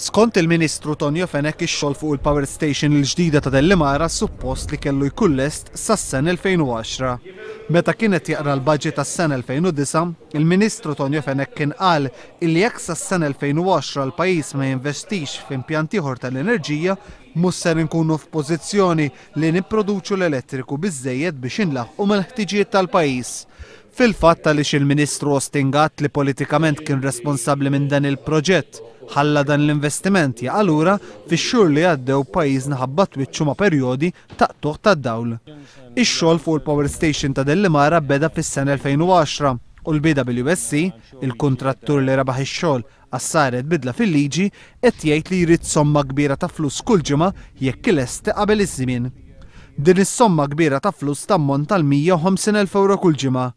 Skont il-Ministru Tonio Fenech ix-xogħol fuq il-power station il-ġdida ta' Dellimara suppost li kellu jkun lest sas-sena 2010. Meta kien qed jaqra l-budget għas-sena 2009, il-Ministru Tonio Fenech kien qal illi jekk sas-sena 2010 l-pajjiż ma jinvestix f'impjant ieħor tal-enerġija, mhux ser inkunu f'pożizzjoni li nipproduċu l-elettriku biżżejjed biex inlaħħqu mal-ħtiġijiet tal-pajjiż. Fil-fatt għaliex il-Ministru Austin Gatt li politikament kien responsabbli minn dan il-proġett, ħalla dan l-investiment jaqa' lura, fix-xhur li għaddew pajjiżna ħabbat wiċċu ma' perjodi ta' qtugħ tad-dawl. Ix-xogħol fuq il-power station ta' Dellimara beda fis-sena 2010 u l-BWSC, il-kuntrattur li rebaħ ix-xogħol għax saret bidla fil-liġi, qed jgħid li jrid somma kbira ta' flus kull ġimgħa jekk ilesti qabel iż-żmien. Din is-somma kbira ta' flus tammonta għal 150,000 ewro kull ġimgħa.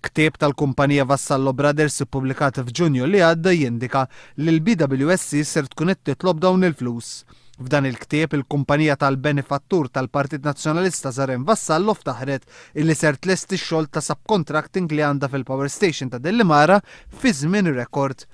Ktieb tal-kumpanija Vassallo Brothers ippubblikat f'Ġunju li għadda jindika li l-BWSC ser tkun qed titlob dawn il-flus. F'dan il-ktieb, il-kumpanija tal-benefattur tal-Partit Nazzjonalista Zaren Vassallo ftaħret illi ser tlesti x-xogħol ta' subcontracting li għandha fil-power station ta' Dellimara fi żmien rekord.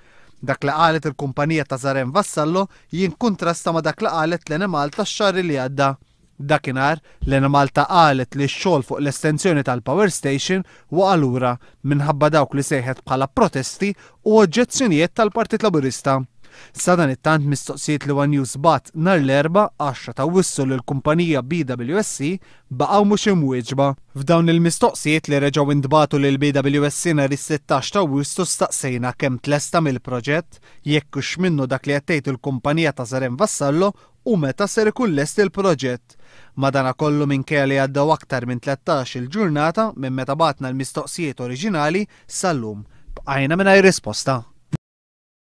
Dak li qalet il-kumpanija ta' Zaren Vassallo jinkuntrasta ma' dak li qalet l-Enemalta x-xahar li għadda. Dakinhar, l-Enemalta qalet li x-xogħol fuq l-estensjoni tal-power station waqa' lura minħabba dawk li sejħet bħala protesti u oġġezzjonijiet tal-Partit Laburista. Sadanittant mistoqsijiet li one News bagħat nhar l-Erbgħa, 10 t'Awwissu lill-kumpanija BWSC baqgħu mhux imwieġba. F'dawn il-mistoqsijiet li reġgħu intbagħtu lill-BWSC nhar is-16 t'Awwissu staqsejna kemm tlesta mill-proġett, jekk hux minnu dak li qed tgħid il-kumpanija ta' Zaren Vassallo u meta ser ikun lest il-proġett. Madanakollu minkejja li għaddew aktar minn 13 il ġurnata minn meta bagħatna l-mistoqsijiet oriġinali sal-lum, bqajna mingħajr risposta.